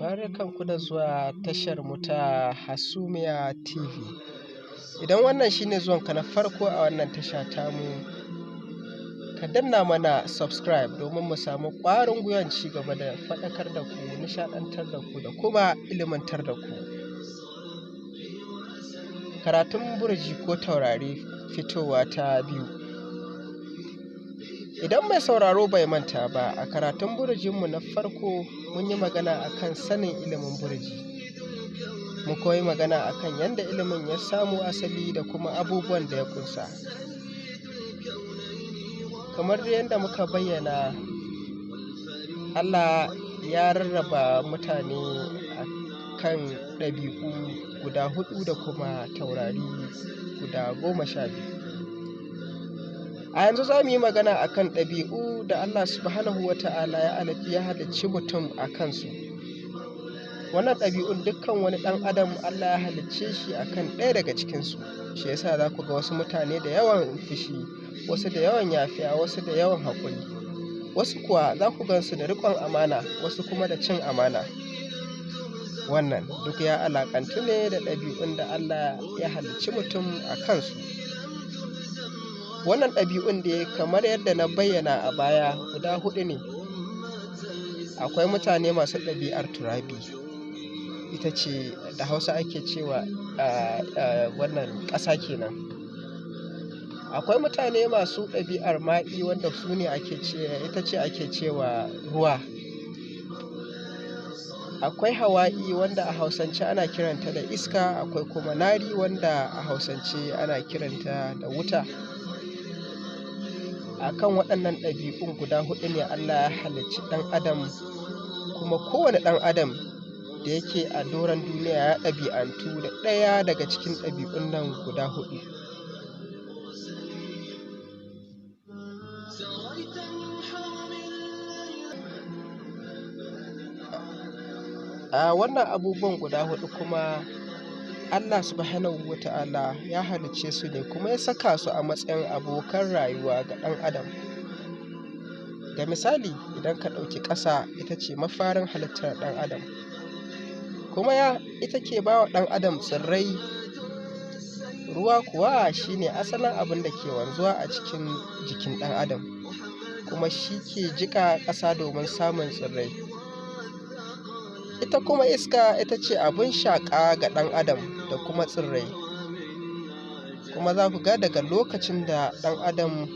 Barkanku da zuwa tashar mu ta Hasumiya TV. Idan wannan shine zuwanka na farko a wannan tasha tamu, ka danna mana subscribe domin mu samu ƙwarin gwiwan ci gaba da faɗakar da ku, nishaɗantar da ku da kuma ilimantar da ku. Karatun burji ko taurari fitowa ta biyu. Idan mai sauraro bai manta ba, a karatun burjinmu na farko mun yi magana akan sanin ilimin burji. Mun kuma yi magana akan yadda ilimin ya samo asali da kuma abubuwan da ya ƙunsa. Kamar dai yadda muka bayyana, Allah ya rarraba mutane a kan ɗabi'u guda huɗu da kuma taurari guda 12. A yanzu za mu yi magana a kan ɗabi'u da Allah Subhanahu wa ta'ala ya halicci mutum a kansu. Wannan ɗabi'un dukkan wani ɗan adam Allah ya halicce shi a kan ɗaya daga cikinsu. Shi ya sa za ku ga wasu mutane da yawan fushi, wasu da yawan yafiya, wasu da yawan haƙuri. Wasu kuwa za ku gan su da riƙon amana, wasu kuma da cin amana. Wannan duk ya alaƙantu ne da ɗabi'un da Allah ya halicci mutum a kansu. Wannan ɗabi'un dai kamar yadda na bayyana a baya guda huɗu ne. Akwai mutane masu ɗabi'ar turabi, ita ce da Hausa ake cewa wannan ƙasa kenan. Akwai mutane masu ɗabi'ar ma'i wanda su ne ake ce ita ce ake cewa ruwa. Akwai hawa'i wanda a Hausance ana kiranta da iska, akwai kuma nari wanda a Hausance ana kiranta da wuta. A kan waɗannan ɗabi'un guda huɗu ne Allah ya halicci ɗan adam, kuma kowane ɗan adam da yake a doron duniya ya ɗabi'antu da ɗaya daga cikin ɗabi'un nan guda huɗu. A wannan abubuwan guda huɗu kuma Allah Subhanahu wa ta'ala ya halicce su ne kuma ya saka su a matsayin abokan rayuwa ga ɗan adam. Ga misali, idan ka ɗauki ƙasa, ita ce mafarin halittar ɗan adam, kuma ita ke ba wa ɗan adam tsirrai. Ruwa kuwa shi ne asalin abin da ke wanzuwa a cikin jikin ɗan adam, kuma shi ke jiƙa ƙasa domin samun tsirrai. Ita kuma iska ita ce abin shaƙa ga ɗan adam da kuma tsirrai. Kuma za ku ga daga lokacin da ɗan adam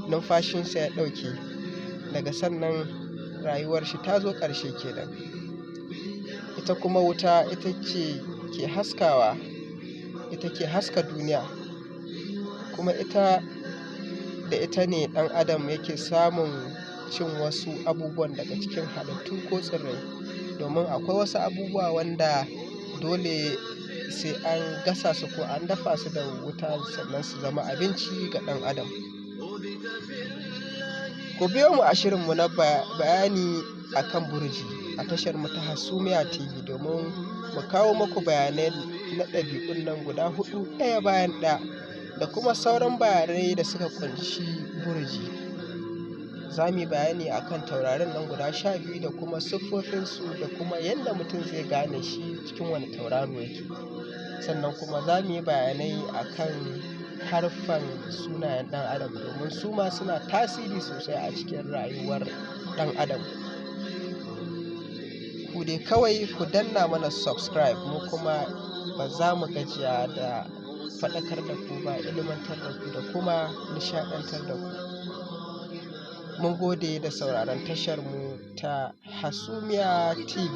numfashinsa ya ɗauke, daga sannan rayuwar shi ta zo ƙarshe kenan. Ita kuma wuta ita ce ke haskawa, ita ke haska duniya, kuma ita da ita ne ɗan adam yake samun cin wasu abubuwan daga cikin halittu ko tsirrai. Domin akwai wasu abubuwa wanda dole sai an gasa su ko an dafa su da wuta sannan su zama abinci ga ɗan adam. Ku biyo mu a shirinmu na bayani akan burji a tashar mu ta Hasumiya TV domin mu kawo muku bayanai na ɗabi'un nan guda huɗu ɗaya bayan ɗaya da kuma sauran bayanai da suka ƙunshi burji. Za mu yi bayani akan taurarin nan guda 12 da kuma siffofinsu da kuma yadda mutum zai gane shi cikin wane tauraro yake. Sannan kuma za mu yi bayanai akan haruffan sunayen ɗan adam domin su ma suna tasiri sosai a cikin rayuwar ɗan adam. Ku dai kawai ku danna mana subscribe, mu kuma ba za mu gajiya da faɗakar da ku ba, ilimantar da ku da kuma nishaɗantar da ku. Mun gode da sauraron tashar mu ta Hasumiya TV.